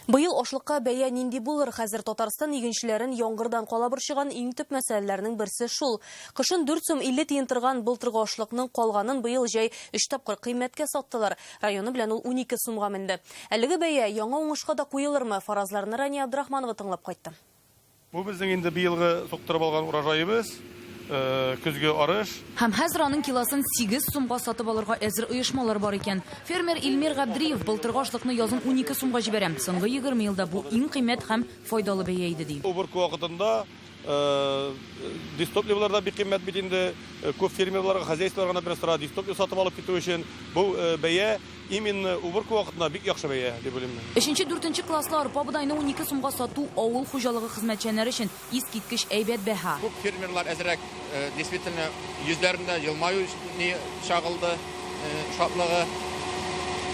Быел ашлыкка бәя нинди булыр? Хәзер Татарстан игенчеләрен яңгырдан кала борчыган иң төп мәсьәләләрнең берсе шул. Кышын 4 сум 50 тиен торган былтыргы ашлыкның калганын быел җәй өч тапкыр кыйммәткә саттылар. Районы белән ул 12 сумга менде. Әлеге бәя яңа уңышка да куелырмы? Фаразларны Рания Абдрахманова тыңлап кайтты. Бу безнең инде быелгы суктырып алган урожаебыз, көзге арыш. Һәм хәзер аның килосын 8 сумга сатып алырга әзер оешмалар бар икән. Фермер Илмир Габдриев былтыргы ашлыкны язын 12 сумга җибәрә. Соңгы 20 елда бу иң кыйммәт һәм файдалы бәя иде, ди. Уборка вакытында дизтопливолар да бик кыйммәт бит инде. Күп фермерларга, хозяйстволарга, например, сора дизтопливо сатып алып китү өчен бу бәя Именно уборка вакытында бик яхшы бәя, дип уйлыйм мин. Өченче, дүртенче класслы арпа бодайны 12 сумга сату авыл хуҗалыгы хезмәтчәннәре өчен искиткеч әйбәт бәһа. Күп фермерлар әзрәк, действительно, йөзләрендә елмаю ни чагылды, шатлыгы.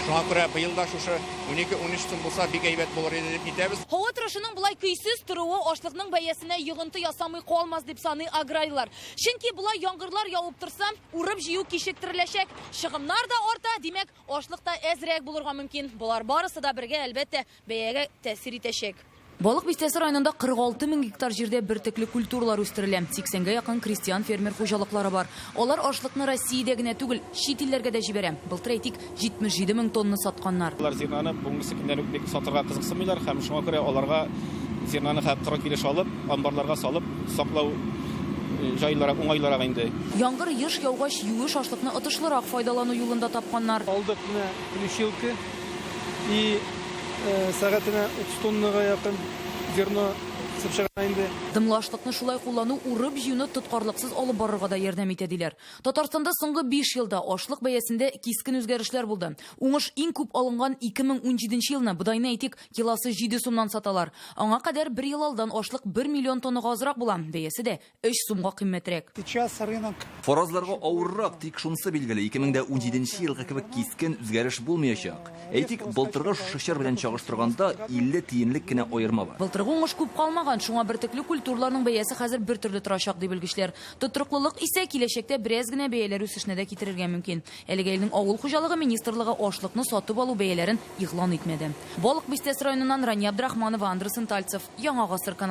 Шуңа күрә быел да шушы 12-13 сум булса, бик әйбәт булыр иде дип нитәбез. Һава торышының болай көйсез торуы ашлыкның бәясенә йогынты ясамый калмас, дип саный аграрийлар. Чөнки болай яңгырлар явып торса, Урып-җыю кичектереләчәк, чыгымнар да арта, димәк, ашлык та әзрәк булырга мөмкин. Болар барысы да бергә, әлбәттә, бәягә тәэсир итәчәк. Балык Бистәсе районында 46 мең гектар җирдә бөртекле культуралар үстерелә. 80гә якын крестьян-фермер хуҗалыклары бар. Алар ашлыкны Россиядә генә түгел, чит илләргә дә җибәрә. Былтыр, әйтик, 77 мең тонна сатканнар. Алар зернаны бүгенгесе көннән үк бик сатырга кызыксынмыйлар һәм шуңа күрә аларга зернаны хәзер коры килеш алып, Амбарларга салып саклау җайлырак, уңайлырак инде. Яңгыр еш яугач, юеш ашлыкны отышлырак файдалану юлын да тапканнар. Алдык менә плющилка и сәгатенә 30 тоннага якын зерно кысып чыга инде. Дымлы ашлыкны шулай куллану урып-җыюны тоткарлыксыз алып барырга да ярдәм итә, диләр. Татарстанда соңгы биш елда ашлык бәясендә кискен үзгәрешләр булды. Уңыш иң күп алынган 2017 елны бодайны, әйтик, Килосы җиде сумнан саталар. Аңа кадәр бер ел алдан ашлык бер миллион тоннага азрак була, бәясе дә өч сумга кыйммәтрәк. Сейчас рынок. Фаразларга авыррак, тик шунысы билгеле, 2017 елгы кебек кискен үзгәреш булмаячак. Әйтик, былтыргы шушы чор белән чагыштырганда, 50 тиенлек кенә аерма бар. Былтыргы уңыш күп калмаган, шуңа бөртекле культураларның бәясе хәзер бертөрле торачак, ди белгечләр. Тотрыклылык исә киләчәктә бераз генә бәяләр үсешенә дә китерергә мөмкин. Әлегә илнең Авыл хуҗалыгы министрлыгы ашлыкны сатып алу бәяләрен игълан итмәде. Балык Бистәсе районыннан Рания Абдрахманова, Андрей Сынтальцев, Яңа Гасыр каналы.